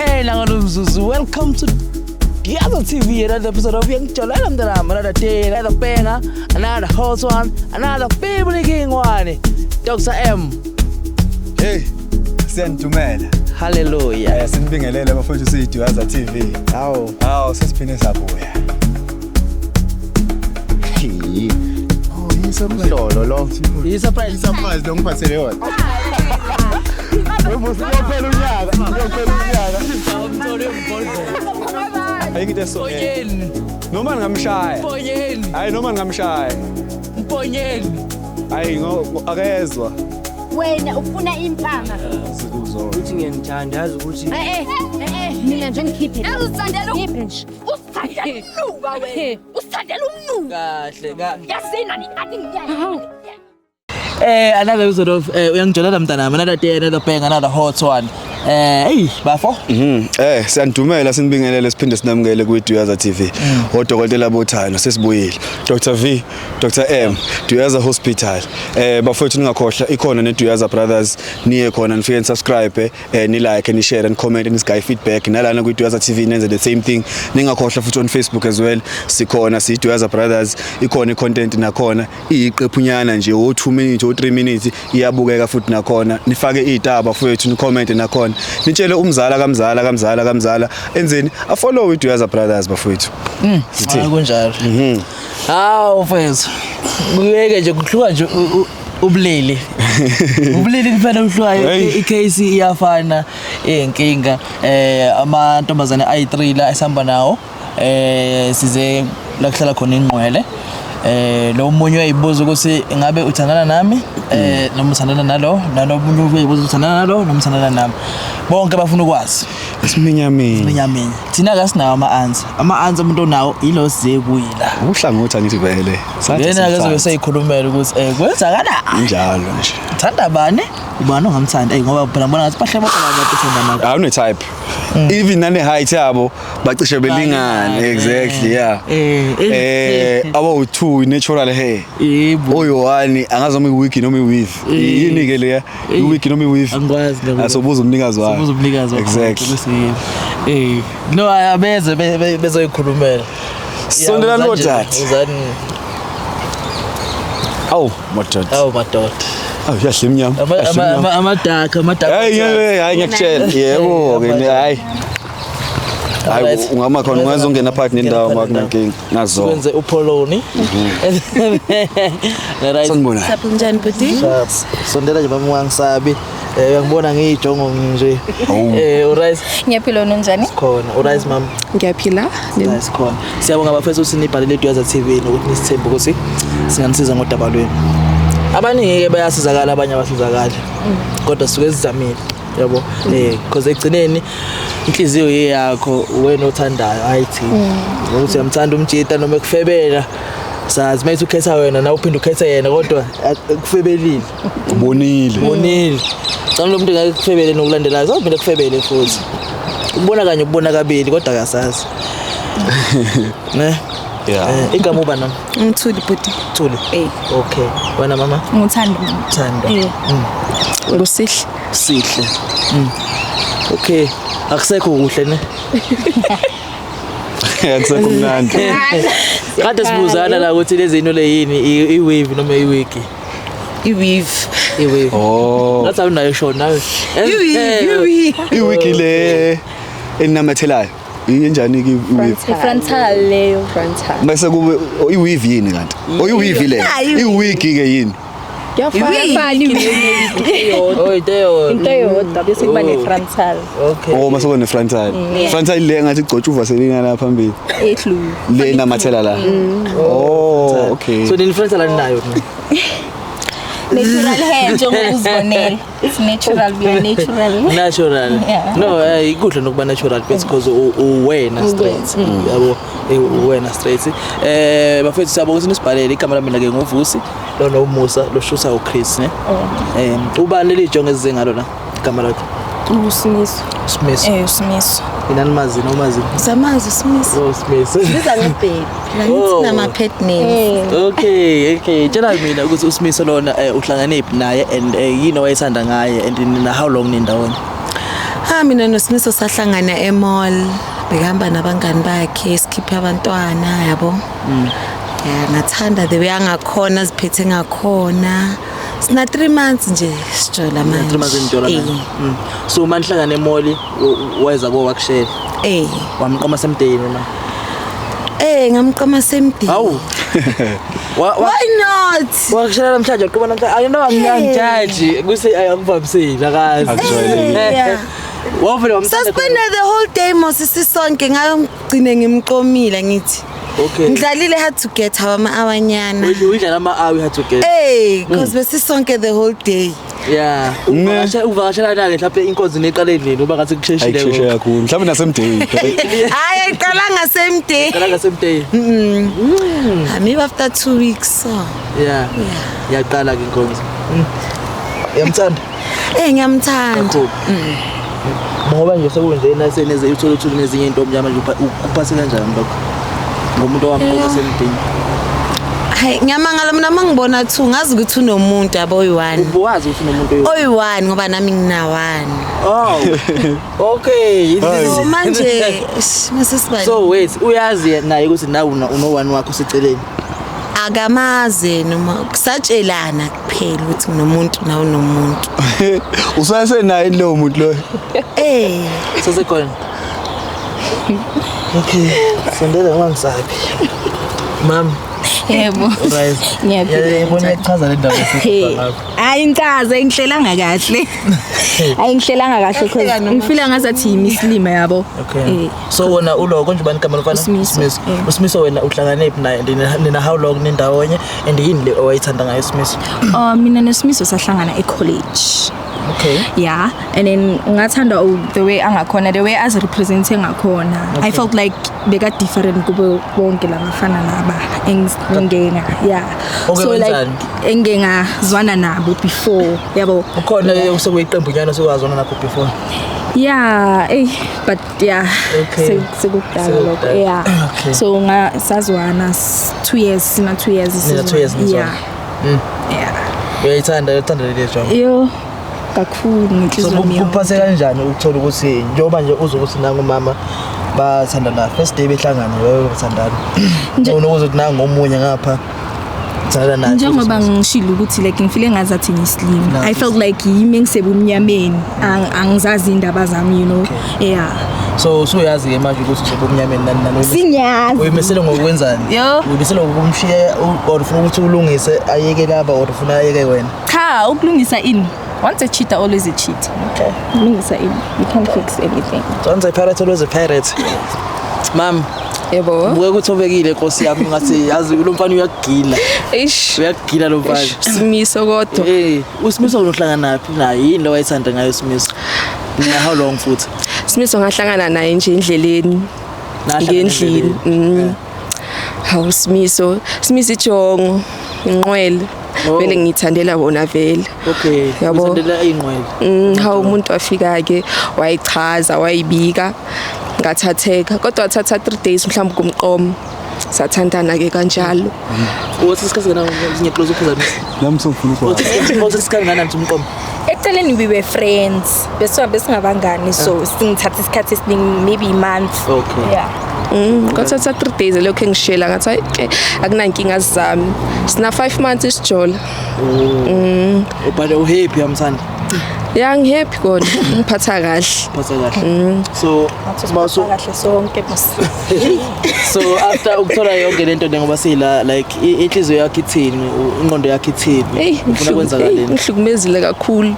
Hey, nangalo welcome to Duyaza TV, another episode of Uyangijolela Mntanami, another day, another banger, another hot one, another family king one. Dr. M. Hey, siyanidumela. Hallelujah. Sinibingelele bafowethu, siyiDuyaza TV. Hawu. Hawu, sesiphinde sabuya. Oh, yi-surprise. Lolo lo. I-surprise. I-surprise lo ngiphathele yona. Uyophela unyaka, uyophela unyaka. Ayikho into eso. Mponyeni. Noma ngingamshaya. Mponyeni. Hayi, noma ngingamshaya. Mponyeni. Hayi, akezwa. Wena ufuna impama. Uthi ngiyangithanda, yazi ukuthi Eh eh, mina nje ngikhiphe. Uzithandela, ngikhiphe nje. Uzithandela umnuka wena. Uzithandela umnuka. Kahle ka. Yazini ani ngiyani. Another episode of Uyangijolela Mntanami, another day, another bang, another hot one. Hey, bafo. Siyanidumela, sinibingelele, siphinde sinamukele kwiDuyaza TV. Odokotela bothando sesibuyile. Dr V, Dr M, Duyaza Hospital. Bafowethu, ningakhohlwa ikhona neDuyaza Brothers, niye khona nifike ni subscribe, ni like, ni share, ni comment, ni sky feedback. Nalana kwiDuyaza TV nenze the same thing. Ningakhohlwa futhi on Facebook as well. Sikhona siyiDuyaza Brothers, ikhona i-content nakhona, iyiqephunyana nje o 2 minutes, o 3 minutes, iyabukeka futhi nakhona. Nifake izitaba bafowethu, ni comment nakhona. Nitshele umzala kamzala kamzala kamzala enzeni afollow iDuyaza Brothers, bafowethu. Sithini? Hayi, kunjalo. Hawu mfethu. Kuyeke nje kuhluka nje ubulili. Ubulili kuphela uhlukayo. Hey. I-case iyafana, inkinga amantombazane ayi3 la esihamba nawo, size la kuhlala khona ingqwele. Lo munye uyayibuza ukuthi ngabe uthandana nami noma uthandana nalo, nalomunye uyayibuza uthandana nalo noma uthandana nami. Bonke bafuna ukwazi. Isiminyaminya. Minyaminya. Thina kasinawo ama-answer. Ama-answer umuntu onawo ilo size kuyi la. Uhlangothi angithi vele. Sathi Yena ke simthathe. zobe seyikhulumela ukuthi kwenzakala. Injalo nje. Uthanda bani? Ubani ongamthanda? Ngoba phela ngibona ngathi bahle bonke laba bantu othanda nabo. Awune type. Even nane height yabo bacishe belingane, exactly, yeah. Abo 2 natural hair. Yebo. Oyi-1 angazi noma i-wig noma i-weave. Yini ke leya? I-wig noma i-weave? Angikwazi lokho. Asobuza umnikazi wayo. Sobuza umnikazi wakho Exactly. ukuthi yini. No, abeze bezoyikhulumela. Sondelani Yeah, uzani nje, bodade. Uzani. Awu madoda. Awu madoda. Awu, yadla emnyama. Yadla emnyama. Amadaka, amadaka. Hayi, hayi, ngiyakutshela. Yebo ke, hayi. Hayi, Alright. ungama khona, ungazongena phakathi nendawo makunankinga. Nazo. Kwenze upholoni. Right. Sanibona. Njani bhuti? Sharp. Sondela nje baba, ungangisabi. Uyangibona ngiyijongo nje. Awu. Uright Ngiyaphila, wena unjani? khona. Uright, mama. Ngiyaphila. Nice khona. Siyabonga bafethu ukuthi nibhalele iDuyaza TV nokuthi nisithembe ukuthi singanisiza ngodaba lwenu. Abaningi ke bayasizakala, abanye abasizakali. Kodwa sisuke sizamile. Yabo. Because ekugcineni inhliziyo yakho wena othandayo, hayi thina. Ukuthi uyamthanda umjita noma ekufebela. Sazi mayithi ukhetha wena na uphinde ukhethe yena, kodwa akufebelile. Ubonile. Ubonile. Cela lo muntu ngeke kufebele nokulandelayo, sawuphinde kufebele futhi. Ukubona kanye, ukubona kabili, kodwa akasazi. Ne? Yeah. Igama uba nami? Ngithuli bhuti. Thuli. Eh. Okay. Wena mama? Ngithanda mama. Thando. Eh. Ngusihle. Sihle. Okay. Akusekho kuhle ne? Akusekho mnandi. Kade sibuzana la ukuthi lezi zinto le yini, i-weave noma i-wig? I-weave. I-weave. Oh. Ngathi awunayo sho nawe. I-weave. I-wig le elinamathelayo. Injani ke i-weave? I-frontal leyo. Frontal. Bese kube i-weave yini kanti? Oh, i-weave le. I-wig ke yini? Kuyafana i-weave. Oh, into eyodwa. Into eyodwa bese kuba ne-frontal. Okay. Oh, mase kune frontal. Frontal le ngathi igcotshwa uvaselina la phambili. E-glue. Le namathela la. Oh, okay. So nini frontal anayo? Natural hair njengoba uzibonela. It's natural, we are natural. Natural. Yeah. No, ikuhle nokuba natural because uwena straight, yabo, uwena straight. Bafethu, siyabonga ukuthi nisibhalele. Igama lami mina ke nguVusi, lo noMusa, lo shutha uChris ne. Ubani leli jonge ezize ngalo la igama lakhe? Usimiso. Smith. Usimiso. Inani mazi nomazi? Samazi usimiso. Oh, Smith. Biza ngebaby. Oh. Nama pet names. Okay. Tshela mina ukuthi uSmith lona, uhlangane naye and yini owayethanda ngaye and nina how long nindawonye? Ah, mina noSimiso sahlangana e-mall, bekahamba nabangani bakhe, sikhiphe abantwana, yabo. Ya, ngathanda the way angakhona, ziphethe ngakhona. Sina 3 months nje sijola manje. 3 months enijola Eh, manje. So uma nihlangana e-mall, weza ko wakushela? Eh. Wamqoma semdeni ma? Eh, ngamqoma semdeni. Hawu. Wa Why not? Wakushela namhlanje, waqoma namhlanje. I know angijaji kuse akuvamisile akazi. Akujwayelekile. Yeah. Wavele wamthanda? Saspend the whole day mos sisonke, ngagcine ngimqomile ngithi. Ngidlalile hard to get awama awanyana. Uyidlala ama-hour hard to get. Hey, because besisonke the whole day. Yeah. Uvakashela nake mhlawumbe inkonzo neqale endlini uba ngathi kusheshile. Ayikusheshe kakhulu. Mhlawumbe nasemdeni. Hayi, ayiqalanga same day. Qala same day. Ah, maybe after 2 weeks so. Yeah. Yaqala ke inkonzo. Uyamthanda? Eh, ngiyamthanda. Kakhulu. Ngoba nje sekunjena seneze uthole uthole nezinye intombi manje, uphathe kanjani lokho? Ngomuntu owamqoma semdeni. Hayi, ngiyamangala mina mangibona two, ngazi ukuthi unomuntu abo oyi-one. Ubuwazi ukuthi unomuntu oyi Oyi-one ngoba nami ngina-one. Oh. Okay. So manje ish, masesibani. So wait, uyazi naye ukuthi nawe uno one wakho seceleni? Akamaze noma kusatshelana kuphela ukuthi nginomuntu nawe unomuntu. Usasenaye lowo muntu loyo? Eh. Sasekhona. Okay, sondela ngoba ngisabi. Mam, Yebo. right. Ngiyaphila. Yabona, iyachaza le ndaba Hey, esikhuluma ngakho. hayi ngichaze, ngihlelanga kahle. Hayi, ngihlelanga kahle because ngifila ngazathi yimislima, yabo. Okay. Eh. So wena ulo konje bani igama lomfana? USimiso. Usimiso. Yeah. Usimiso, wena uhlangane phi naye and nina how long nindawonye and yini le owayithanda ngayo Usimiso? Mina noSimiso sahlangana e-college. Yeah, and then ngathanda the way angakhona, the way as represent ngakhona. I felt like beka different kube bonke labafana laba engingenga, yeah. Okay, So like wenzani? engengazwana nabo before, yabo. Ukhona sekuyiqembu nyana sokazwana nakho before? Yeah, eh, but yeah. Sekudala lokho. Sekudala. Yeah. So nga sazwana 2 years, sina 2 years. Nina 2 years nizwana. Yeah. Yeah. Uyayithanda, uyathanda leli job? Yo, kakhulu So ngenhliziyo yami yonke. kuphathe kanjani ukuthola ukuthi njengoba nje uzokuthi nangu umama bathandana, first day behlangana babe bathandana, unokuthi ukuthi nangu omunye ngapha thandana naye? Njengoba ngishilo ukuthi like ngifile ngazathi ngiyislima, I felt like yimi engisebumnyameni. Angizazi indaba zami. Yeah. So usuyazi ke manje ukuthi usebumnyameni nani nani? Sinyazi. Uyimisele ngokwenzani? Yo. Uyimisele ngokumshiya or ufuna ukuthi ulungise ayeke laba or ufuna ayeke wena? Cha, ukulungisa ini? Once a cheater, always a cheater. Okay. Ukulungisa ini? You can't fix anything. So once a pirate, always a pirate, mam. Yebo. Buke kuthobekile, nkosi yami, ngathi yazi lo mfana uyakugila. Eish. Uyakugila lo mfana. Eish, Simiso kodwa. Eh, uSimiso unohlangana naphi naye? Yini lo wayethanda ngayo uSimiso? Na how long futhi? Simiso ngahlangana naye nje endleleni. Nahlangana Ngendlini. endleleni. Hawu, Simiso, Simiso ijongo, inqwele. Oh. Vele ngithandela wona vele. Yabo. Uthandela ingqwele. Hawu, umuntu wafika ke wayichaza, wayibika, ngathatheka, kodwa wathatha 3 days mhlawumbe kumqomo. Sathandana ke kanjalo. Uthi isikhathi ngana ngiyaclose uphazamisa. Nami sengifuna ukwazi. Uthi isikhathi ngana nje umqomo? Ekuqaleni we were friends, bese besingabangani, so singithatha isikhathi esiningi, maybe a month. Yeah. Kwathatha 3 days lokho engishela, ngathi hayi ke akunankinga zami. Sina 5 months isijola. Ubhale uhappy, yamthanda? Ya, ngihappy kona. Ngiphatha kahle. Phatha kahle. So maso Kahle sonke mos. So after ukuthola yonke lento le, ngoba sila like inhliziyo yakho ithini, ingqondo yakho ithini? Hey, Ufuna kwenzakaleni? ngihlukumezile kakhulu.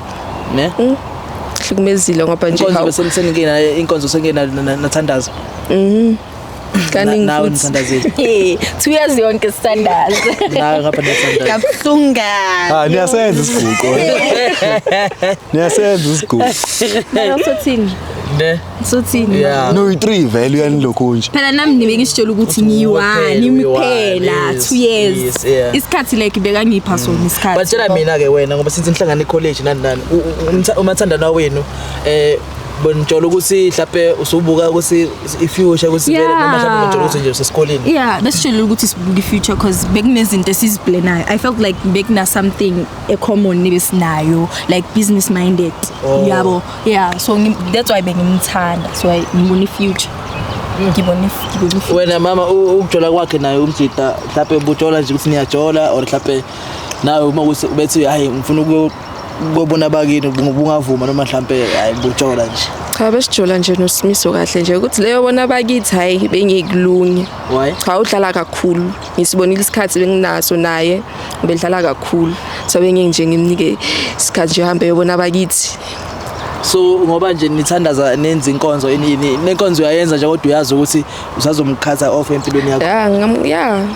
Ne? Ngihlukumezile ngoba nje Inkonzo hawu bese seningena inkonzo, sengena nathandaza? Kaningi Nawe futhi. nithandazile? Hey, 2 years yonke sithandaza. Nawe ngapha niyathandaza? Kabuhlungu. Ah, niyasenza isiguqo. Niyasenza isiguqo. Mara sothini? Ne? Sothini? Yeah. No i3 vele uyanilokhu nje. Phela nami ngibe ngisitshela ukuthi ngiyi-one Uyi-one, kuphela yes, 2 years. yes, yeah. Isikhathi like bekangipha sona isikhathi. Batshela mina ke wena, ngoba since nihlangana ecollege nani nani, umathandana wenu Bonitshola ukuthi mhlawumbe usubuka ukuthi i-future ukuthi vele noma mhlawumbe bonitshola ukuthi nje usesikoleni. Yeah, besitshelile ukuthi sibuka i-future cause bekunezinto esiziplanayo. I felt like bekuna something e-common nebesinayo, like business minded. Oh. Yabo. Yeah, so that's why bengimthanda. So I ngibona i-future. Ngibona ngibona. Wena mama ukujola kwakhe naye umjita mhlawumbe ubujola nje ukuthi niyajola or mhlawumbe nawe uma ukuthi bethi hayi ngifuna ukubona bakini ubungavuma noma mhlawumbe hayi bujola nje. Cha, besijola nje noSimiso kahle nje ukuthi leyo bona bakithi hayi bengikulunye. Why? Cha, udlala kakhulu, ngisibonile isikhathi benginaso naye, bedlala kakhulu, so bengeke nje ngimnike isikhathi nje hambe yobona bakithi. So ngoba nje nithandaza nenza inkonzo enini nenkonzo uyayenza nje kodwa uyazi ukuthi usazomkhatha off empilweni yakho. Ya,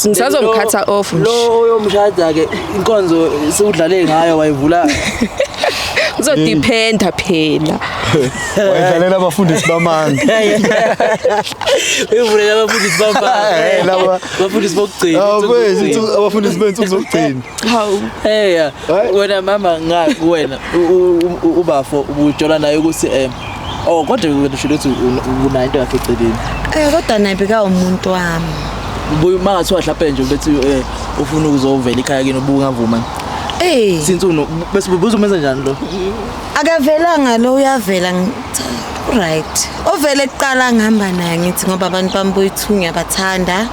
ngisazomkhatha off nje. Lo oyomshada ke inkonzo sewudlale ngayo wayivula. Uzodependa phela. Wayidlalela abafundisi bamanga. Uyivulela abafundisi bamanga. Eh, laba- Abafundisi bokugcina. Awu kwethu abafundisi bethu zokugcina. Hawu. Hey ya. Hayi. Wena mama ngakuwena ubafo ubujola naye ukuthi oh kodwa wena usho ukuthi unayo into yakhe eceleni. Kodwa naye bekawumuntu wami. Ubuye mangathiwa mhlawumbe nje bethi ufuna ukuzovela ekhaya kini ubungavuma. Eh, Since uno bese ubuzomenza njani lo? akavelanga lo, uyavela right. Ovele kuqala ngihamba naye ngithi ngoba abantu bami boyi-2 ngiyabathanda.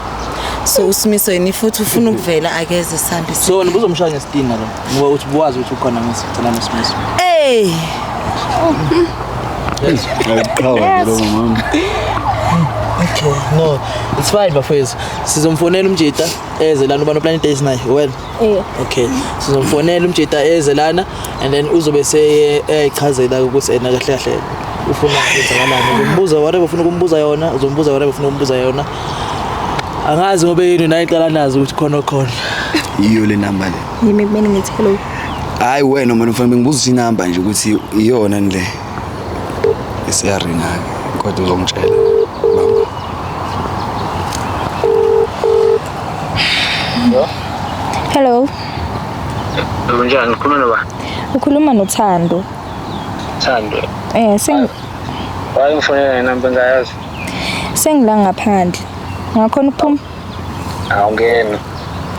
So uSimiso yini futhi ufuna ukuvela akeze sihambe. So wena ubuzomshaya ngesitina lo ngoba uthi buwazi ukuthi ukhona ngesithana noSimiso. Eh, Ayiqhawe lo mama. Okay, no, it's fine bafowethu. Sizomfonela umjita eze lana ubani Planet Days naye wena. Eh. Okay, sizomfonela umjita eze lana and then uzobe seyayichazela ukuthi ena kahle kahle ufuna ukwenzakalani. Uzombuza whatever ufuna ukumbuza yona, uzombuza whatever ufuna ukumbuza yona. Angazi ngoba yini naye iqala nazo ukuthi khona khona. Iyo le number le. Yimi kumele ngithi hello. Hayi wena mina mfana bengibuza inamba nje ukuthi iyona le. Isiyaringa kodwa uzongitshela. Bamba. Hello. Unjani? Ukhuluma noba? Ukhuluma noThando. Thando. Hayi ngifonela ngenamba engayazi. Sengila ngaphandle. Ngakhona ukuphuma? Awungena.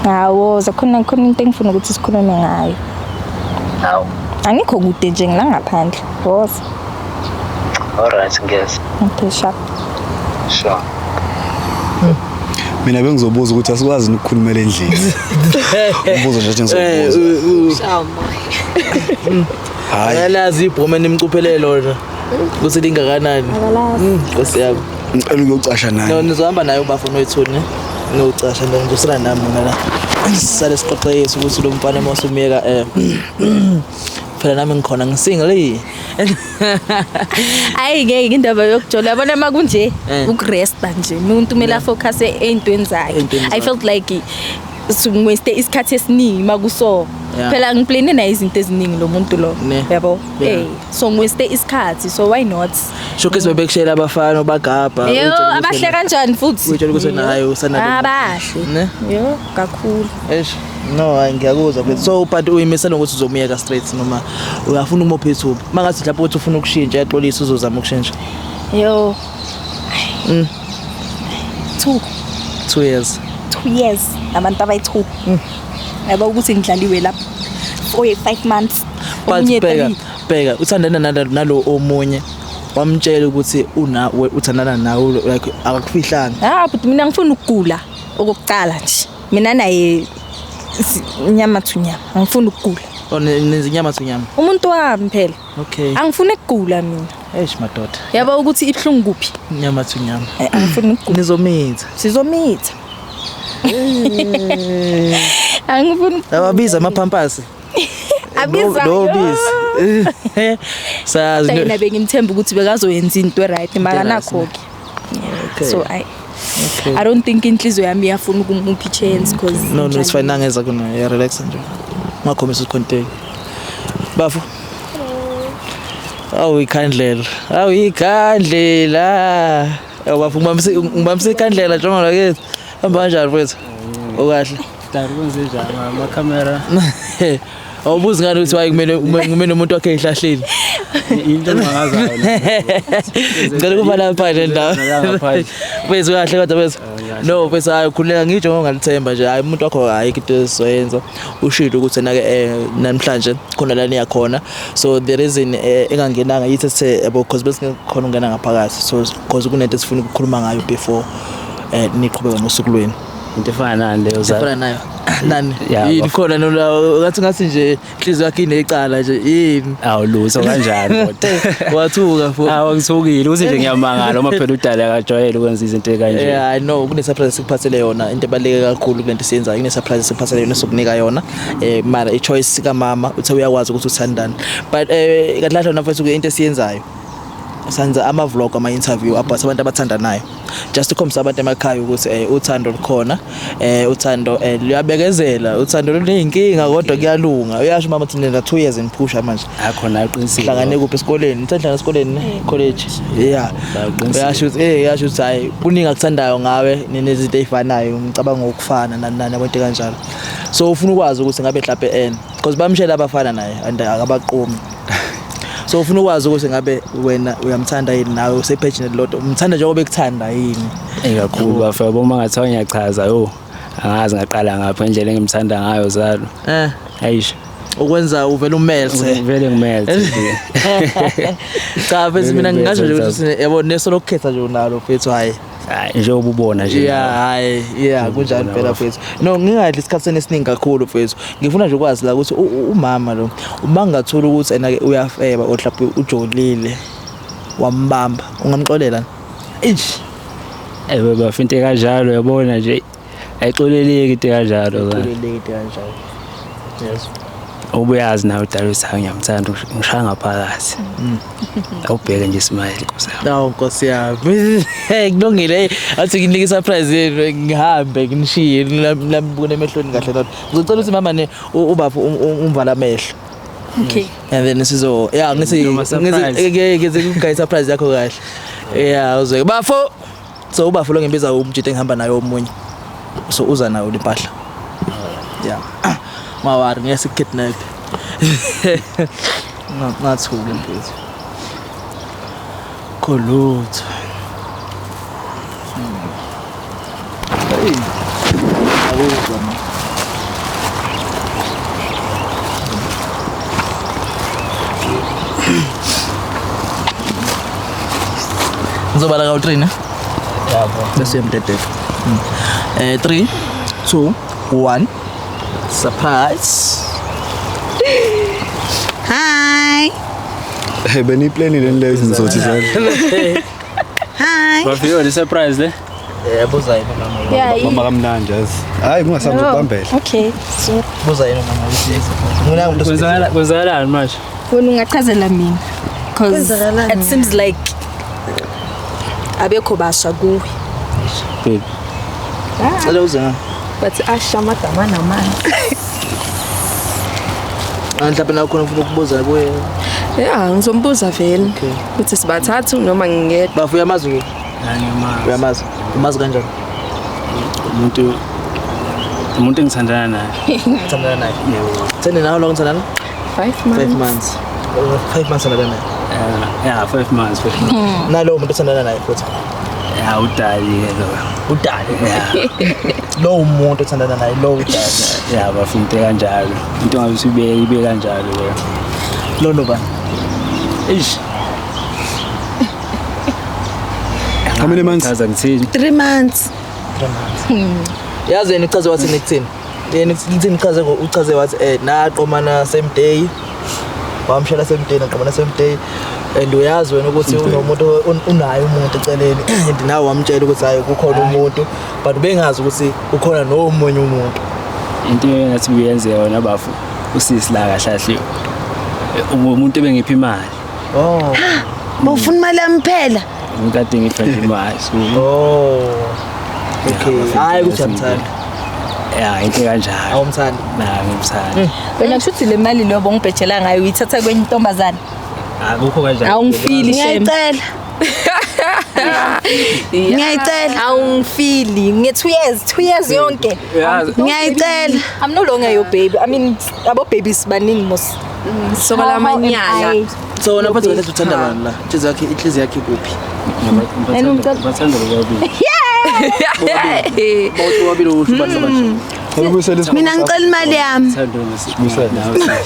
Hawo, khona khona into engifuna ukuthi sikhulume ngayo. Hawu. Angikho kude nje ngila ngaphandle. Woza. Alright, ngiyeza. Okay, sharp. Sure. Mina bengizobuza ukuthi asikwazi ukukhulumela endlini. Umbuzo nje ngizobuza. Hayi, Ayalazi ibhome nimcuphelele lona. Ukuthi lingakanani. Nkosi yami. ngicela ukuyocasha No, naye. nizohamba naye ubafo noyithuni. Ngiyocasha nje ngizosala nami mina la. Sisale sixoxe ukuthi lo mfana mawusumyeka phela nami ngikhona ngisingle. Hayi ngeke indaba yokujola yabona makunje ukuresta nje umuntu kumele afocus ey'ntweni zakhe. Ey'ntweni I felt like singwaste isikhathi esiningi makuso. Phela ngiplane naye izinto eziningi lo muntu lo. Yabo? So ngiwaste isikhathi, so why not? Showcase bebekushela abafana bagabha. Yo, abahle kanjani futhi? Uyitshela ukuthi wena hayi usana. Abahle. Ne? Yo, kakhulu. Eish. No, hayi ngiyakuzwa mfethu. So but uyimisela ngokuthi uzomiyeka straight noma uyafuna umophe ithuba. Mangathi mhlawumbe ukuthi ufuna ukushintsha yaxolisa uzozama ukushintsha. Yo. 2 years. 2 years nabantu abayi-2. Yabo ukuthi ngidlaliwe lapho. 4 5 months. But Omunye bheka, 3. bheka uthandana nalo omunye wamtshela ukuthi una uthandana nawe like akakufihlanga. Ah, but mina ngifuna ukugula okokuqala nje. Mina naye nyama to nyama. Angifuni ukugula. Oh, nenza inyama to nyama. Umuntu wami phela. Okay. Angifuni ukugula mina. Eish madoda. Yabo ukuthi ibhlungu kuphi? Nyama to nyama. Angifuni ukugula. Nizomitha. Sizomitha. Angifuni. Ababiza amapampasi. Abiza. No bizi. Sazi. Yena bengimthemba ukuthi bekazoyenza into right mara nakho ke. So I don't think inhliziyo yami iyafuna ukumupha chance because No, it's fine nangeza kuna. Ya relax nje. Ungakhomisa ucontainer. Bafu. Awu ikhandlela. Awu ikhandlela. Awu bafu ngibambise ikhandlela njengoba lakithi. Hamba kanjani mfethu? Okahle. Dali kwenze njani ama camera? Awubuzi ngani ukuthi why kumele kumele nomuntu wakhe ehlahleni? Into engangazayo. Ngicela ukuba lapha le ndawo. Ngaphandle. Mfethu kahle kodwa mfethu. No mfethu hayi khululeka ngisho ngongalithemba nje hayi umuntu wakho hayi into esizoyenza. Ushilo ukuthi na ke namhlanje khona la niya khona. So the reason engangenanga yithi sithe yabo because bese khona ungena ngaphakathi. So because kunento esifuna ukukhuluma ngayo before niqhubeka nosuku lwenu. Into efana nani leyo Sifana zalo? nayo. Nani? Ya, Yini khona nola ngathi ngathi nje inhliziyo yakhe inecala nje yini? Awu lutho kanjani kodwa. Wathuka futhi. Awu ngithukile ukuthi nje ngiyamangala uma phela udala akajwayele ukwenza izinto ekanje. Yeah, I know kune surprise sikuphathele yona into ebaluleke kakhulu kulento esiyenzayo kune surprise sikuphathele yona sokunika yona mara i choice kamama uthe uyakwazi ukuthi uthandani but kahle kahle wena mfethu into esiyenzayo senza ama vlog ama interview about abantu abathandanayo just ukukhombisa abantu emakhaya ukuthi uthando lukhona uthando luyabekezela uthando luneyinkinga kodwa kuyalunga uyasho mama ukuthi nina 2 years niphusha manje Akhona aqinisile. hlangane kuphi esikoleni nithe esikoleni ne college yeah Baqinisile. uyasho ukuthi uyasho ukuthi hayi kuningi akuthandayo ngawe nezinto ezifanayo ngicabanga ngokufana nani nani yabo into kanjalo so ufuna ukwazi ukuthi ngabe mhlawumbe because bamshela abafana naye and akabaqomi so ufuna ukwazi ukuthi ngabe wena uyamthanda yini nawe usephejini elilodwa umthanda njengoba ekuthanda yini Kakhulu bafo yabo uma ngathiwa ngiyachaza yo angazi ngaqala ngapha indlela engimthanda ngayo zalo. Ayish. Ukwenza uvela umelte. Vele ngimelte nje. Cha mfethu mina Vele ngingasho nje ngimelte. ukuthi yabo neso lokukhetha nje unalo mfethu hayi. Hayi njengoba ubona nje. Yeah hayi yeah kunjalo phela mfethu. No ngingadli isikhathi esiningi kakhulu mfethu. Ngifuna nje ukwazi la ukuthi umama lo uma ngathola ukuthi ena ke uyafeba or mhlawumbe ujolile wambamba ungamxolela? Eish. Ewe bafo into kanjalo yabona nje ayixoleleki into kanjalo. Ayixoleleki into kanjalo. Yes. Ubuyazi nawe udala ukuthi hayi ngiyamthanda ngishaya ngaphakathi. Awubheke nje smile Nkosi yami. Nawu Nkosi yami. Kulungile athi nginike surprise yenu ngihambe nginishiye nambukene emehlweni kahle kodwa. Ngizocela ukuthi mama ne ubaba umvala amehlo. Okay. And then sizo yeah ngithi Noma surprise. ngithi kugayi surprise yakho kahle. Yeah uzwe. Bafo. So ubafo lo ngimbiza umjito engihamba naye omunye. So uza nayo impahla. Yeah. Mawari ngeke sikidnap. Ngathuka mfethu. Kolutho. Hey. Akuzwa ma. Ngizobala ka 3 ne? Yabo. Bese uyamdedela. 3 2 1 Surprise. Hi. Hey beniplanile leyo ngizothi zalo. Hi. Bafika le surprise le? Buza yena mama. Yeah, Mama kamnandi yazi. Hayi kungasambi ukubambela. Okay. So Buza yena mama ukuthi ngina umuntu Kwenzakala kwenzakalani manje? wena ungachazela mina because Kwenzakalani? it seems like abekho basha kuwe. Baby. Cela uze nga. But asha amagama namanzi. Mhlawumbe nawe khona ufuna ukubuza kuye. Yeah, ngizombuza vele. Ukuthi sibathathu noma ngingedwa. Bafu uyamazi ke? Angiyamazi. Uyamazi. Umazi kanjani? Umuntu engithandana naye. Uthandana naye. Yebo. Thende nawe lo ngithandana? 5 months. 5 months. 5 months uthandana naye. Yeah, 5 months. 5 months. Nalo umuntu othandana naye futhi. Yeah, udali ke lo. Udali. Yeah. Lo umuntu othandana naye lo udali. Yeah, bafo into kanjalo. Into ngabe usibeke ibe kanjalo leyo. Lo no bani? Eish. How many months? Chaza ngithini? 3 months. 3 months. Yazi yena uchaze wathi nikuthini? Yena uthini uchaze uchaze wathi naqomana same day. Wamshela same day naqomana same day. And uyazi wena ukuthi unomuntu unaye umuntu eceleni and nawe wamtshela ukuthi hayi kukhona umuntu but bengazi ukuthi ukhona nomunye umuntu. Into engathi uyenze yona bafo usisi la kahle kahle. Umuntu ebengipha imali. Oh. Bawufuna imali yami phela. Umuntu ade ngipha imali. Oh. Okay. Hayi ukuthi uyamthanda. Yeah, into kanjalo. Awumthandi. Na ngimthanda. Wena kusho ukuthi le mali leyo bongibhejela ngayo uyithatha kwenye intombazana. Akukho kanjalo. Awungifili shem. Ngiyayicela. Ngiyayicela. Awungifili nge 2 years, 2 years yonke. Uyazi. Ngiyayicela. I'm no longer your baby. I mean, abo babies baningi mos. Soka lamanyala. So wena phathu kahle uthanda bani la? Inhliziyo yakhe, inhliziyo yakhe kuphi? Bathanda bobabili. Bawuthi bobabili usho bani manje? Ubuyisele isikhwama Mina sakho. ngicela imali yami. Thando nawe.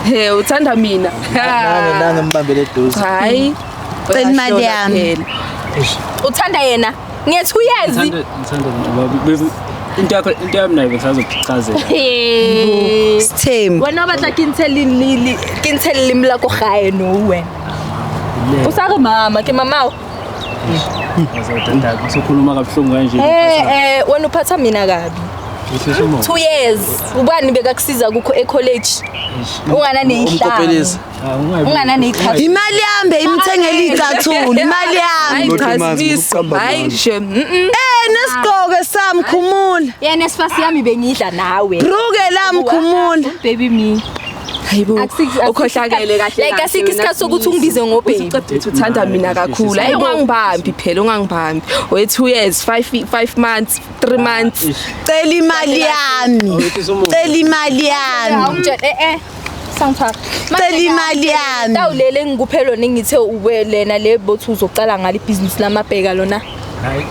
He, uthanda mina. Nange nange mbambele eduze. Hayi. Cela imali yami. Uthanda yena nge 2 years. Thando thando bobabili. Into yakho, into yami nayo bengisazokuchazela. Hey. Sithembu. Wena o batla ke ntshe le ke ntshe leleme la ko gae no wena. O sa re mama, ke mamao. Azodada usukhuluma kabuhlungu kanje. Eh eh, wena uphatha mina kabi. Uhlisa umoya. 2 years. Ubani bekakusiza kukho e-college? Ungana neyihlanu. Umkopelisa. Ungana neyichaza. Imali yami beyimthengela icathulo, imali yami. Hayi cha, Mazi, Simiso. ukuqamba Hayi amanga. shem. Mm. Eh, nesigqoko sami khumula. Yena esifasi yami bengidla nawe. Bruke lami khumula. Baby me. Hayibo. Akusikho- Ukhohlakele kahle. Like asikho isikhathi sokuthi ungibize ngobaby. Usuqeda ukuthi uthanda mina kakhulu. Hayi ungangibambi phela, ungangibambi. We 2 years, 5 months, 3 months. Cela imali yami. Cela imali yami. Awungitshela eh eh. Sangithwala. Cela imali yami. Tawulele engikuphe lona engithe uwe lena le bothi uzoqala ngalo ibhizinisi lamabheka lona.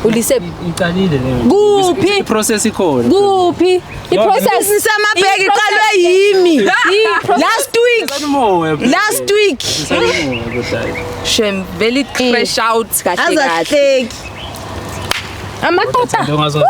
Ulise Iqalile leyo. Kuphi? I-process ikhona. Kuphi? I-process Ibhizinisi amabheki iqalwe yimi. Last week. Umoya. Last week. Umoya kodwa. Shem, very fresh out kahle kahle. Azahleki. Amaqoqa. Thando ngazozi.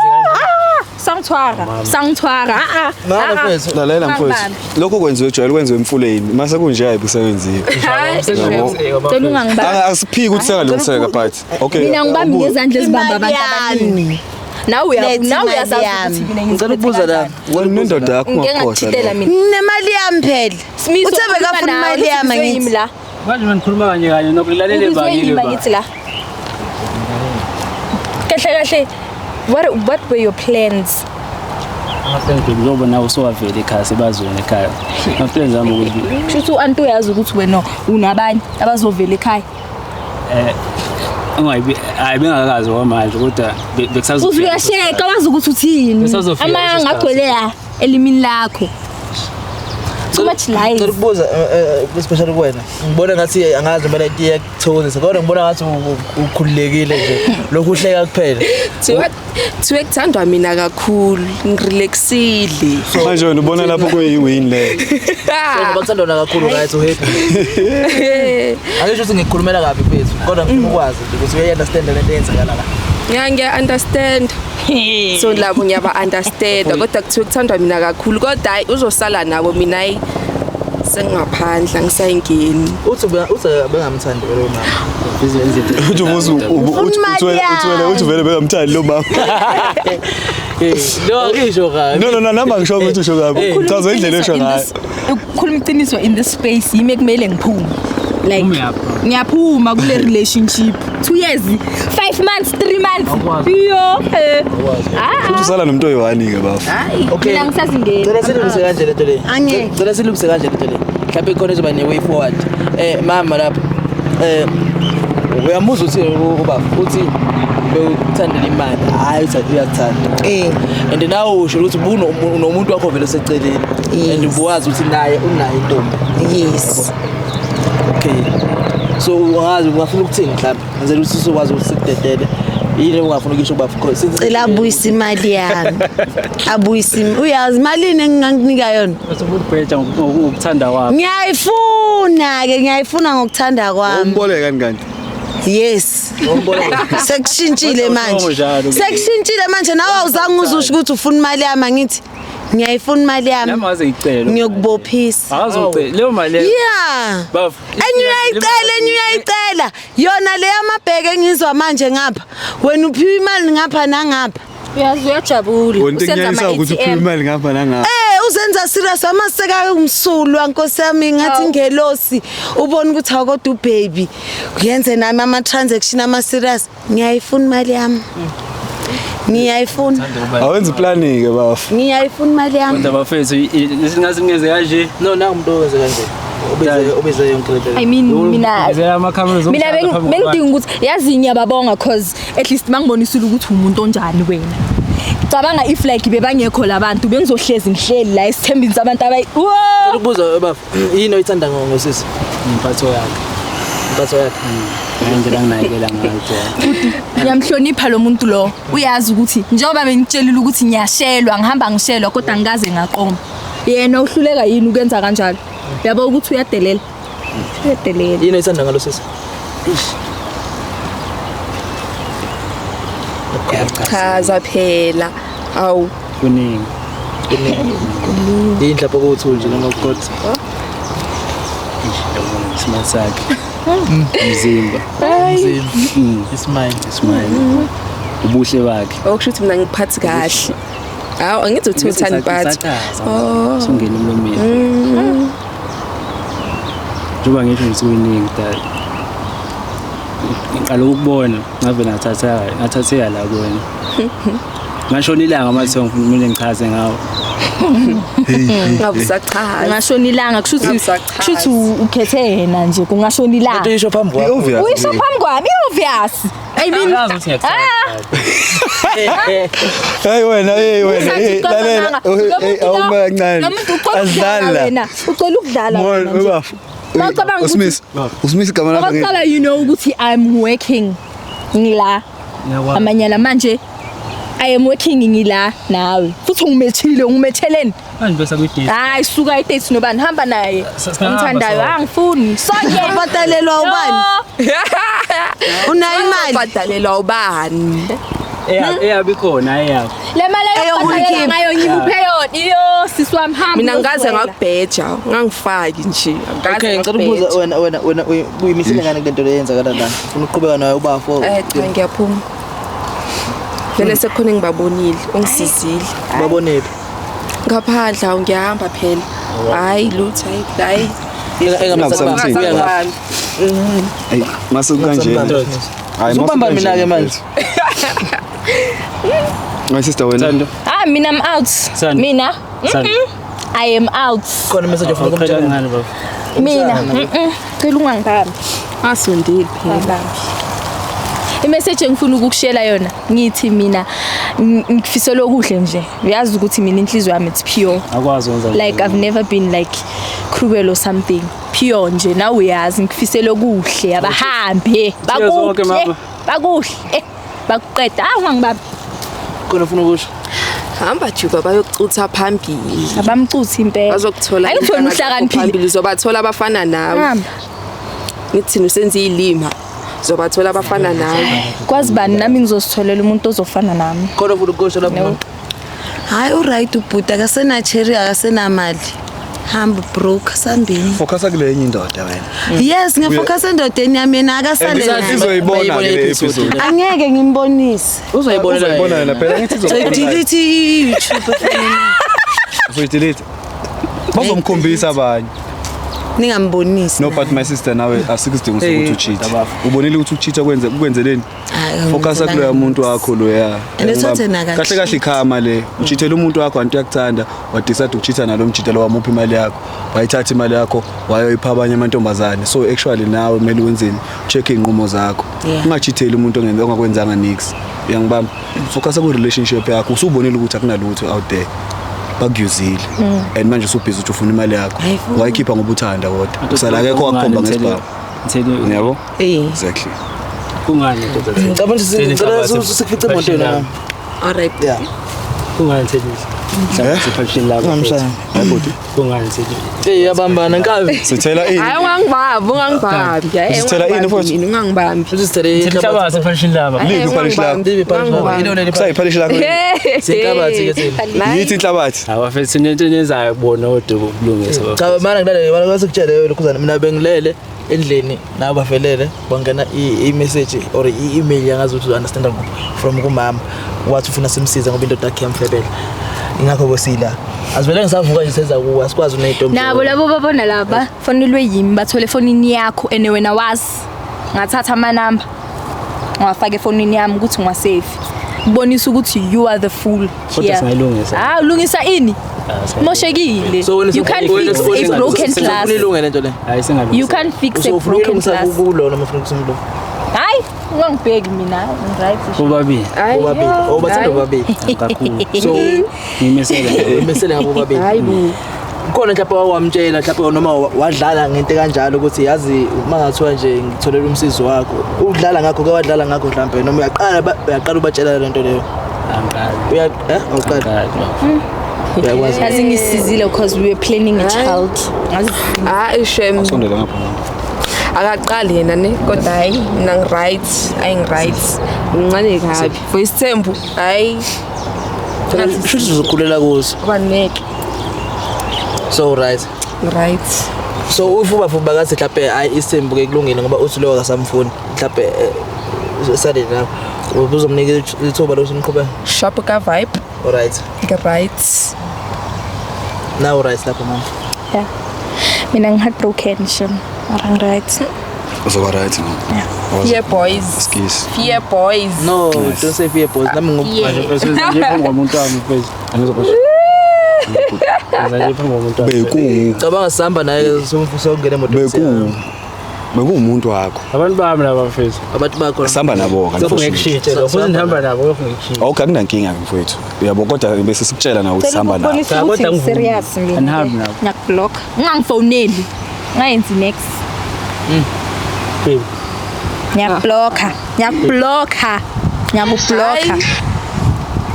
Sangithwara. Sangithwara. Ah ah. Nana mfethu. Lalela mfowethu. Lokho kwenziwe ejwayele kwenziwe emfuleni. Mase kunje hayi busebenziwe. Hayi shem. Cela ungangibambi. Asiphiki ukuthi sekalungiseka but okay. Mina ngibambi ngezandla ezibamba Imali abantu abaningi. yami. Nawe uya Letha nawe imali uyazazi yami. ukuthi mina Ngicela ukubuza la. Wena nendoda yakho Ngike ungakhohlwa. ngakuthintela lokho. mina. Nginemali yami phela. Simiso, Uthe bekafuna ukhuluma imali nawe, yami ubizwe yimi angithi. la. Manje manikhuluma kanye kanye nokulalela Ubizwe ebangile yimi ba. angithi la. Kahle kahle. What were your plans? Ama-plans baby njengoba nawe usowavela ekhaya sebazona ekhaya. Ama-plans ami ukuthi Kusho ukuthi u-anti uyazi ukuthi wena unabanye abazovela ekhaya. ungayibi hayi bengakazi okwamanje kodwa bekusazofika. Uze uyasheka wazi ukuthi uthini. Besazofika leso Amanga sikhathi. agcwele la elimini lakho. Too much lies. Ngicela ukubuza especially kuwena. Ngibona ngathi angazi noma into iyakuthokozisa kodwa ngibona ngathi ukhululekile nje. Lokhu uhleka kuphela. Thiwe kuthandwa mina kakhulu, ngirelaxile. Manje wena ubona lapho kuyi-win leyo. So ngoba kuthanda wena kakhulu right u happy. Angisho ukuthi ngikukhulumela kabi mfethu kodwa ngifuna ukwazi nje ukuthi uyayi understand lento eyenzakala la. Ya ngiya understand. So labo ngiyaba understand kodwa kuthiwe kuthandwa mina kakhulu kodwa hayi uzosala nabo mina hayi sengingaphandle angisayingeni. Uthi uthi bengamthandi lo mama. Uthi ubuza uthi wena uthi vele bengamthandi lo mama. No akisho kabi. No no no nami angisho ukuthi usho kabi. Chaza indlela esho ngayo. Ukukhuluma iqiniso in this space yimi ekumele ngiphume. Like Uphume yaphi? ngiyaphuma kule relationship. 2 years, 5 months, 3 months. Awukwazi. Yo. Eh. Uthi usala nomuntu oyi-one ke bafo. Okay. Mina ngisazingeni. Cela silungise kanje lento le. Angeke. Cela silungise kanje lento le. Mhlawumbe khona izoba ne way forward. Mama lapha. Uyamuzwa uthi ubaba uthi bewuthandela imali. Hayi uthi uyakuthanda. Eh. And now usho ukuthi unomuntu wakho vele oseceleni. Yes. And ubuwazi ukuthi naye unayo intombi. Yes. Okay. So ungazi ungafuna ukuthini mhlawumbe? Ngenzela ukuthi usukwazi ukuthi sikudedele. Yini ungafuna ukisho ubaba because since Cela abuyise imali yami. Abuyise uyazi imalini engingakunika yona? Bese ukubheja ngokuthanda kwakho. Ngiyayifuna ke, ngiyayifuna ngokuthanda kwami. Umboleka kani kanti? Yes. Sekushintshile manje. Njalo. Sekushintshile manje nawe awuzange uzusho ukuthi ufuna imali yami angithi. Ngiyayifuna imali yami. Nami ngaze ngicele. Ngiyokubophisa. Akaze ngicele. Leyo mali leyo. Yeah. Bafo. Enye uyayicela, enye uyayicela. Yona le yamabheke engizwa manje ngapha. Wena uphiwa imali ngapha nangapha. Uyazi uyajabula. Wena into engiyanyisayo ukuthi uphiwe imali ngapha nangapha. Uzenza serious amaseka umsulwa Nkosi yami ngathi ingelosi ubona ukuthi awukodwa ubaby. Kuyenze nami ama transaction ama serious. Ngiyayifuna imali yami. Ngiyayifuna. Awenzi planning ke bafo. Ngiyayifuna imali yami. Kodwa bafethu isingaze ngenze kanje. No, nangu umuntu owenze kanje. Obize obize yonke le nto. I mean mina Bizela ama-cameras mina omhlaba phambi kwabantu. bengidinga ukuthi yazi ngiyababonga cause at least bangibonisile ukuthi umuntu onjani wena. Cabanga if like bebangekho labantu bengizohlezi ngihleli la esithembini sabantu abayi Ngicela Wo! ukubuza baba, yini oyithanda ngosisi? Impatho yakhe. Impatho yakhe. Ngendlela anginakekela ngayo Dad. Ngiyamhlonipha lo muntu lo. Uyazi ukuthi njengoba bengitshelile ukuthi ngiyashelwa ngihamba ngishelwa kodwa ngikaze ngaqoma. Yena uhluleka yini ukwenza kanjalo? Yabo ukuthi uyadelela. Uyadelela. Yini oyithanda ngalo sisi? Chaza phela. Awu, Kuningi. Yini mhlawumbe okuwuthule nje noma kodwa? Yabona isimile sakhe. Umzimba. Umzimba. Ismile. Ismile. Ubuhle bakhe. okusho ukuthi mina ngiphathi kahle. Hawu, angithi uthi uthanda impatho. Oh. Sungena emlomeni. Njengoba ngisho nje kuningi dad. Ngiqala ukubona ngave ngathatha ngathatheka la kuwena. Ngashona ilanga manje ngifuna ngichaze ngawo. Ngabe usachaza. Ungashona ilanga kusho ukuthi Ngabusachaza. kusho ukuthi ukhethe yena nje kungashona Into ilanga. isho phambi kwakho. I-obvious. Uyisho phambi kwami obvious. I mean Angazi ukuthi ngiyakuthanda. Hey wena, hey wena, hey Usathi lalela. ucabanga. Hey Lo muntu lo- awuma kancane. lo muntu ucela ukudlala Asidlali la. wena. Ucela ukudlala Mon, wena nje. bafo. Bawucabanga ukuthi- Usmith. Usmith igama lakho ngeke. Okokuqala you know ukuthi I'm working ngila Ngiyakwazi. amanyala manje I am working ngila nawe futhi ungimethile ungimetheleni Manje bese kwi-date. hayi suka i-date nobani hamba naye Singahamba umthandayo sonke. angifuni sonke Ubhatalelwa ubani? Unayo imali? Ubhadalelwa ubani? Eyabi khona eyakho. Le mali Eyokuyikhipha. eyokubhadalela ngayo ngimuphe yona iyo sisi wami hamba Mina ngikaze uyozwela. ngakubheja, ngangifaki nje. Angikaze Okay, ngicela ukubuza ngakubheja. wena uyimisile ngani kule nto le yenzakala la? Ufuna ukuqhubeka nayo ubafo? Cha ngiyaphuma. Vele sekukhona engibabonile, ungisizile. Babonephi? Ngaphandle awu ngiyahamba phela. Hayi lutho, hayi hayi. Engasamthini. Ngasangibambi. Hey, mase kanje. Hayi Uzobamba mina ke manje. My sister wena. Thando. Ah mina I'm out. Sani. Mina Sani. I am out. Khona message ofuna Awuqhela ukumtshela. kancane baba. Mina cela ungangibambi. Asondeli phela. Ngibambi. I-message engifuna ukukushela yona ngithi mina ngifisela okuhle nje. Uyazi ukuthi mina inhliziyo yami it's pure. Akwazi ukwenza. Like I've never been like cruel or something. Pure nje nawe uyazi ngifisela okuhle abahambe zonke, bakuhle mama. bakuhle bakuqeda ah ungangibambi Khona ufuna ukusho. Hamba juba bayokucutha phambili. Abamcuthi impela. Bazokuthola. Ayikuthi wena uhlakaniphile. Phambili uzobathola abafana nawe. Hamba. Ngithi usenza izilima. Uzobathola abafana nawe. Kwazi bani nami ngizositholela umuntu ozofana nami. Khona ufuna ukusho lapho. Hayi uright ubhuti akasena cherry akasenamali. Hamba broke sambini. Focusa kule enye indoda wena. Yes, ngifocus endodeni yami yena akasale naye. Izoyibona ke le episode. Angeke ngimbonise. Uzoyibonela. Uzoyibona yena phela ngithi izobona. Delete i-YouTube efonini. Uzoyidelete. Bazomkhombisa abanye. Ningambonisi. No but my sister nawe asikho isidingo sokuthi ucheat. Ubonile ukuthi ucheat kwenze kukwenzeleni? Hayi, Focusa kuloya muntu wakho loya. And ethathe naka Kahle kahle ikhama le. Uchithela umuntu wakho anti uyakuthanda, wa decide ukuchitha nalo mjita lo wamupha imali yakho. Wayithatha imali yakho wayoyipha abanye amantombazane. So actually nawe kumele wenzeni? Check inqumo zakho. Yeah. Ungachitheli umuntu ongenza ongakwenzanga nix. Uyangibamba? Focusa ku relationship yakho. Usubonile ukuthi akunalutho out there. Bakuyuzile. And manje usubhizi ukuthi ufuna imali yakho. Ayifuni. Wayikhipha ngoba uthanda kodwa. Usala akekho wakukhomba ngesibhamu. Ngithele Yabo? Eh. Exactly. kungani ndoda? Ngicabanga ukuthi ngicela sikufice emotweni nami. All right. Yeah. Kungani Theli? Mhlawumbe phashini lakho. Ungamshaya. Hayi Kungani Theli? Hey yabambana nkabi. Sithela ini? Hayi ungangibambi, ungangibambi. Hayi Usithela ini futhi? Ungangibambi. Futhi sithele Theli hlabathi phashini laba. Liphi iphalishi lakho? Liphi iphalishi lakho? Yini leli Kusayiphalishi lakho? Senhlabathi ke thina. Yithi inhlabathi. Abafethu into eniyenzayo kubona kodwa ukulungisa bafethu. Cha mana ngilale mana kwasekutshele lokhuzana mina bengilele endlini nabo bavelele bangena i-message or i-email yangazi ukuthi understand from kumama wathi ufuna simsize ngoba indoda yakhe yamfebela. Ingakho bosila. Asivele ngisavuka nje senza kuwe asikwazi uneyintombi. Nabo labo babona laba fonelwe yimi bathole efonini yakho ene wena wazi. Ngathatha amanamba ngawafaka efonini yami ukuthi ngiwasave. Kubonisa ukuthi you are the fool Kodwa here. singayilungisa. Ah ulungisa ini? Moshekile. So wena You can't fix a broken glass. Ilunge lento le. Hayi singalungisa. You can't fix a Usofuna broken ilungisa glass. kulo noma ufuna ukusungula. Hayi, ungangibheki mina, right? Bobabili. Bobabili. Oh, bathanda bobabili. Kakhulu. So Ngimisele. imisele ngabo bobabili. Hayi bo. Khona mhlawumbe wamtshela mhlawumbe noma wadlala ngento kanjalo ukuthi yazi uma ngathiwa nje ngitholela umsizi wakho udlala ngakho ke wadlala ngakho mhlawumbe noma uyaqala ubatshela lento leyo. Angiqali. Uya awuqali. Uyakwazi. Yazi ngisizile because we were planning a child. Hayi shem. Sondela ngapha. Akaqali yena ne kodwa hayi mina ngi-right, hayi ngi-right. Ngincane kabi. For isithembu hayi. Shuthi uzokhulela kuso. Kwaneke. So right. Right. So if ubafuba kathi mhlawumbe hayi isithembu ke kulungile ngoba uthi lo akasamfuni mhlawumbe sale la uzomnika ithuba lokuthi niqhubeke. Shop ka vibe. All right. Ngi-right. Now right lapho mama. Yeah. Mina ngi-heartbroken shem. Mara ngi-right. Uzoba right mama. Fear boys. Excuse. Fear boys. No, don't say fear boys. Nami Manje mfethu nje phambi komuntu wami mfethu. Angizobasho. Nje phambi komuntu wami. Beku. Cabanga sihamba naye songena emotweni. Beku. Bekuwumuntu wakho. Abantu bami laba mfethu. Abantu bakho. Sihamba nabo kanti. Lokho ngikushintshe lokho. Futhi ngihamba nabo lokho ngikushintshe. Okay, akunankinga ke mfowethu. Uyabo kodwa bese sikutshela nawe ukuthi sihamba nabo. Ngicela Kodwa ukuthi angivumi. serious mina. Angihambi nabo. Ngiyakublock. Ungangifoneli. Ngayenzi next. Babe. Ngiyakublocker. Ngiyakublocker. Ngiyakublocker.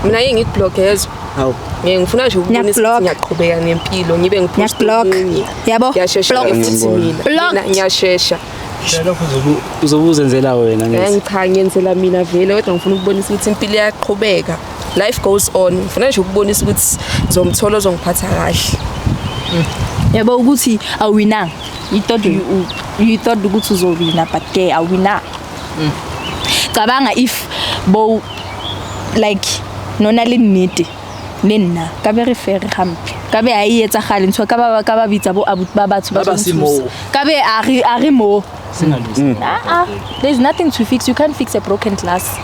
Mina yeke ngikublock yezwa. Hawu. Ngeke ngifuna nje ukubonisa ukuthi Ngiyakublock. ngiyaqhubeka nempilo ngibe ngipost Ngiyakublock. omunye. Yabo? Ngiyashesha Block. ke futhi mina. Blocked. Mina ngiyashesha. Lokho uzobe uzenzela wena ngithi. Cha ngiyenzela mina vele kodwa ngifuna ukubonisa ukuthi impilo iyaqhubeka. Life goes on. Ngifuna nje ukubonisa ukuthi ngizomthola ozongiphatha kahle. Yabo ukuthi awinanga. You thought you thought ukuthi uzowina but ke awina. Cabanga if bo like nona le nnete le nna ka be re fere gampe ka be a e etsagale ntho ka ba bitsa bo abuti ba batho Ba ba se moo. ka be a re mo. Singalungisa. Ah, there's nothing to fix. You can't fix a broken glass.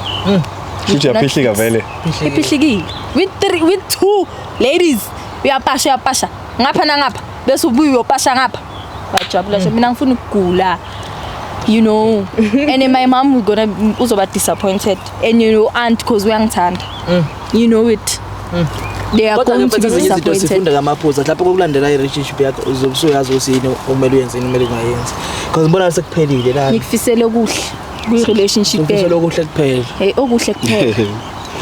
Shuthi yaphihlika vele. Iphihlikile. With two ladies. Uyapasha ngapha nangapha bese ubuye uyopasha ngapha. Bajabula nje mina ngifuna ukugula. You know. And then my mom will gonna uzoba disappointed and you know aunt because uyangithanda. You know it. They are Kodwa going ke to be mfethu ezinye izinto disappointed. sifunda ngamaphuzu mhlawumbe kokulandela i-relationship yakho uzobe usuyazi ukuthi yini okumele uyenze yini okumele ungayenzi. Because ngibona sekuphelile la. Ngikufisele okuhle kwi-relationship Ngifisela okuhle kuphela. Hey okuhle kuphela.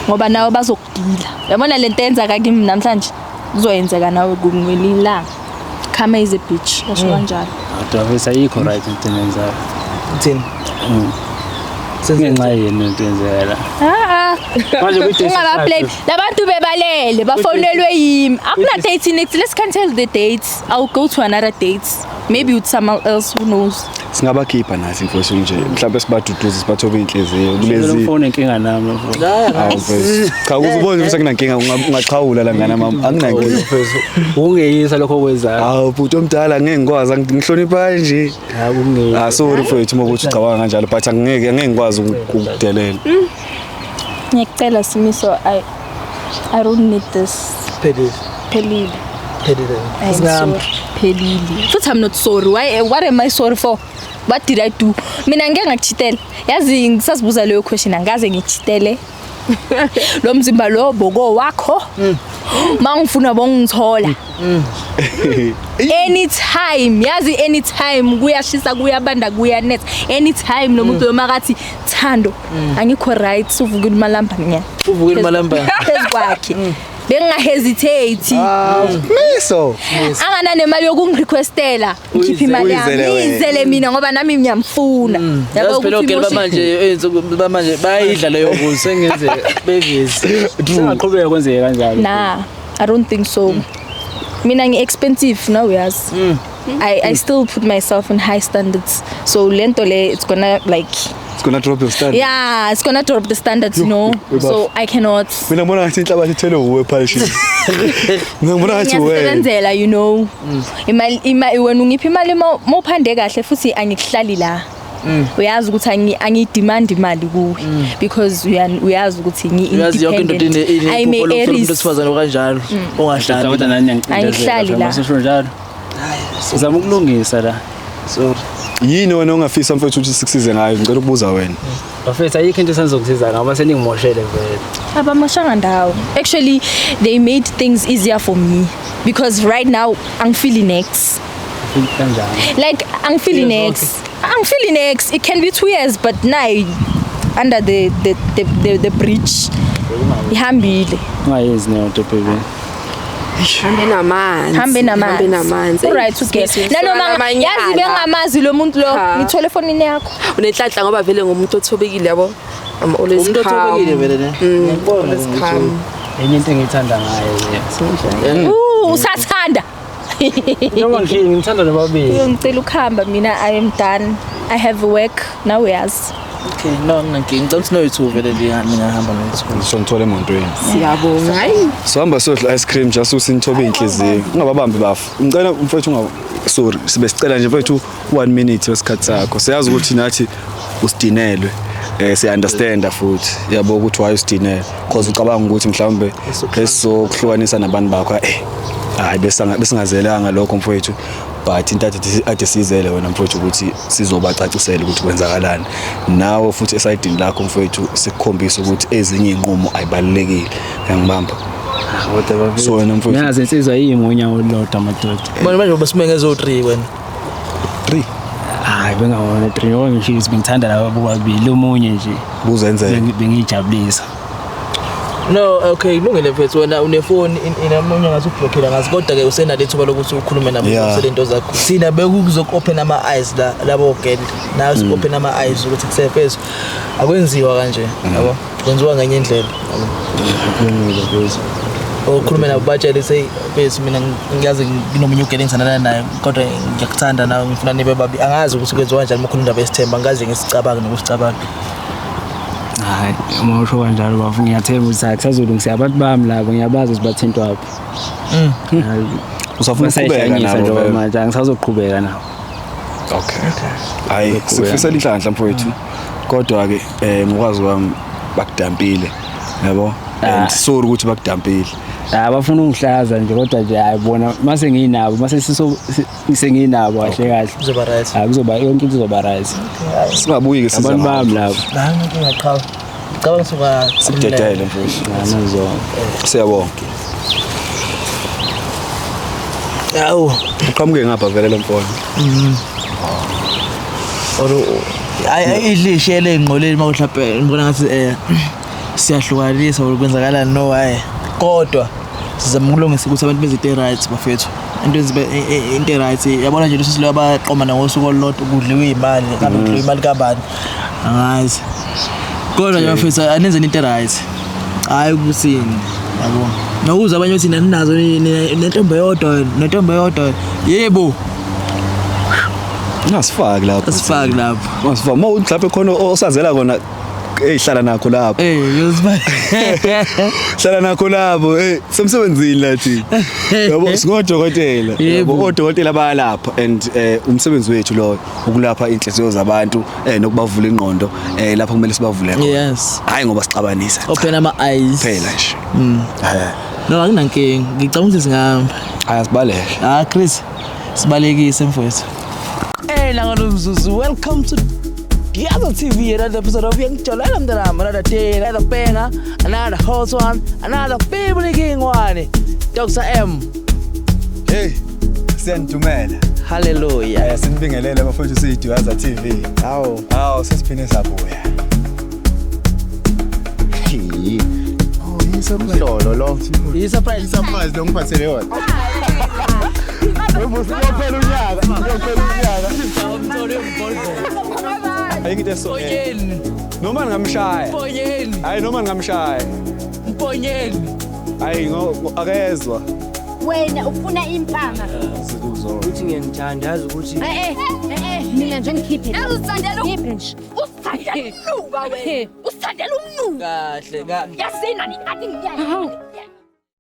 Ngoba nawe bazokugila. Yabona lento eyenzeka kimi namhlanje kuzoyenzeka nawe kungelinye ilanga. Karma is a bitch. Basho kanjalo. Kodwa mfethu ayikho right into enyenzayo. Uthini? Ngenxa yini into eyenzeka la. Ah. Manje kwi-date Ungabaplay. sesakho. Labantu bebalele bafonelwe yimi. Akuna date next. Let's cancel the dates. I'll go to another date. Maybe with someone else who knows. Singabakhipha nathi mfowethu nje. Mhlawumbe sibaduduze sibathobe inhliziyo Lo kulezi. mfowethu inkinga nami mfowethu. Hawu mfowethu. Cha ukuze ubone ukuthi akunankinga ungaqhawula la ngane mama. Akunankinga. Mfowethu ungeyisa lokho okwenzayo. Hawu bhuti omdala ngeke ngikwazi ngihlonipha nje. Hayi ungeyisa. Ah sorry mfowethu uma ukuthi ucabanga kanjalo but angeke ngikwazi ukukudelela. Ngiyacela Simiso I don't need this. Phelile. Phelile. Phelile. I'm Singahamba. sorry. Phelile. Futhi I'm not sorry. Why what am I sorry for? What did I do? Mina ngeke ngakuchitela. Yazi ngisazibuza leyo question angaze ngichitele. Lo mzimba lo boko wakho. Mangifuna bongithola. Anytime, yazi anytime kuyashisa kuyabanda kuyanetha. Anytime lo muntu makathi Thando angikho right uvukile umalamba nyana. Uvukile umalamba. Phezu kwakhe. Bengingahesitate. Miso. Angana nemali yokungirequestela ngikhipha imali yami Uyizele wena. ngiyizele mina ngoba nami ngiyamfuna. Yazi phela ogele bamanje ey'nsuku bamanje bayayidla leyo kuze Sengenzeka. bevezi. Singaqhubeka kwenzeke kanjalo. Nah, I don't think so. Mina ngi-expensive now uyazi. I still put myself in high standards. So lento le it's gonna like It's gonna drop your standard. yeah, it's gonna drop the standards, you know. So I cannot. Mina ngibona ngathi inhlabathi ithele uwe phalishi. Mina ngibona ngathi uwe. Ngiyasebenzela, you know. Imali wena ungipha imali mawuphande kahle futhi angikuhlali la. Uyazi ukuthi angiyidemand imali kuwe because uyazi ukuthi Uyazi yonke into ngi-independent. I'm a inephupholo umuntu Aries. wesifazane okanjalo ongahlali. Kodwa nani Angihlali la. Masisho njalo. Sizama ukulungisa la. Sorry. Yini wena ongafisa mfethu ukuthi sikusize ngayo? Ngicela ukubuza wena. Bafethu ayikho into esenizokusiza ngoba seningimoshele vele. Abamoshanga ndawo. Actually they made things easier for me because right now angifeeli next. Kanjani? Like angifeeli next. Angifeeli next. It can be 2 years but now under the bridge ihambile. Ungayenzi leyo nto baby. Hambe namanzi. Hambe namanzi. Hambe namanzi. Right ugel. Nanoma yazi bengamazi lo muntu lo ngithole efonini yakho. Unenhlanhla ngoba vele ngumuntu othobekile yabo. I'm always Umuntu calm. othobekile vele ne. Ngiyakubona Always calm. Enye into engiyithanda ngayo Usathanda. Noma nje ngithanda nobabili. Ngicela ukuhamba mina, I am done. I have work now uyazi. Okay, no nginankinga. Ngicela ukuthi noyi-two vele nje mina ngihamba noyi-two. Sonithola emontweni. Siyabonga. Hayi. Sohamba sodla ice cream just usinithobe inhliziyo. Ungababambi bafu. Ngicela mfethu unga sorry, sibe sicela nje mfethu 1 minute wesikhathi sakho. Siyazi ukuthi nathi usidinelwe. Siya understand futhi. Yabo ukuthi why usidinelwe. Because ucabanga ukuthi mhlawumbe esizokuhlukanisa nabantu bakho hayi besingazelanga lokho mfethu. But into ade sizele wena mfethu ukuthi sizobacacisela ukuthi kwenzakalani. Nawe futhi esayidini lakho mfethu sikukhombisa ukuthi ezinye inqumo ayibalulekile. Ngiyangibamba. Kodwa bafethu. So wena mfethu. Ngiyazi insizwa yimi unyawo olulodwa madoda. Manje manje basume ngezo 3 wena. 3. Hayi bengawona 3 ngoba ngisho ukuthi bengithanda laba bobabili omunye nje. Buzenzele. Bengijabulisa. No, okay, kulungile mfethu wena unefoni inamunye ngathi ublockile ngazi kodwa ke usenalo ithuba lokuthi ukhulume nabo usele into zakho. Thina bekuzoku-open ama eyes la labo girl. Nawe si-open ama eyes ukuthi kusefethu akwenziwa kanje, yabo. Kwenziwa ngenye indlela, yabo. Kulungile mfethu. Ukhulume nabo batshele say mfethu mina ngiyazi nginomunye ugirl engithandana naye kodwa ngiyakuthanda nawe ngifuna nibe babi. Angazi ukuthi kwenziwa kanjani uma ukhuluma indaba yesithemba, angazi ngisicabanga nokusicabanga. Hayi uma usho kanjalo bafu ngiyathemba ukuthi akusazolungisa abantu bami labo ngiyabazi ukuthi bathintwa phi. Usafuna ukuqhubeka nabo manje angisazoqhubeka nabo. Okay. Hayi sikufisela inhlanhla mfowethu. Kodwa ke ngokwazi kwami bakudampile. Yabo? And sorry ukuthi bakudampile. Abafuna ungihlaza nje kodwa nje ayibona mase nginabo mase senginabo kahle kahle. Kuzoba right. Hayi kuzoba yonke into izoba right. Singabuyi ke abantu bami labo. La nginkinga qha. Ngicabanga suka sidedele mfowethu. Nazo. Siyabonga. Awu, uqhamuke ngapha vele lo mfowethu. Or ayi idlishele engqoleni mawuhlaphe ngibona ngathi siyahlukanisa ukwenzakalani no hayi. Kodwa sizama ukulungisa ukuthi abantu benze into right bafethu. Into ezibe into right yabona nje lesisi lo abaqoma ngosuku olulodwa kudliwe imali, ngabe kudliwe imali kabani. Angazi. Kodwa nje bafethu anenze into right. Hayi ukuthi yabo. Nokuza abanye uthi ninazo nentombi eyodwa, nentombi eyodwa. Yebo. Ungasifaki lapho. Asifaki lapho. Ungasifaki. Uma mhlawumbe khona osazela kona hlala nakho lapho. Hlala nakho lapho. Semsebenzini lathi. Yabo singodokotela. Yabo odokotela bayalapha and umsebenzi wethu lo ukulapha inhliziyo zabantu nokubavula ingqondo lapho kumele sibavule khona. Yes. Hayi ngoba sixabanisa. Open ama eyes. Phela nje. No anginankinga. Ngicabanga ukuthi singahamba. Ayasibaleke. Ah Chris, sibalekise mfowethu. Hey ngalomzuzu, welcome to Duyaza TV, another episode of Uyangijolela Mntanami, another day, another banger, another hot one, another family king one. Dr. M. Hey, siyanidumela. Hallelujah. Sinibingelele bafowethu siyiDuyaza TV. Hawu. Hawu, sesiphinde sabuya. Oh, yisurprise lo. Yisurprise. Surprise lo ngiphathele yona. Uyophela unyaka, uyophela unyaka. Ayikho eso. Noma ngingamshaya. Mponyeni. Hayi noma ngingamshaya. Mponyeni. Hayi akezwa. Wena ufuna impama. Uthi ngiyangithanda yazi ukuthi mina nje ngikhiphe. Usithandela nje. Usithandela umnuka wena. Usithandela umnuka. Kahle. Yasina ni athi ngiyayi.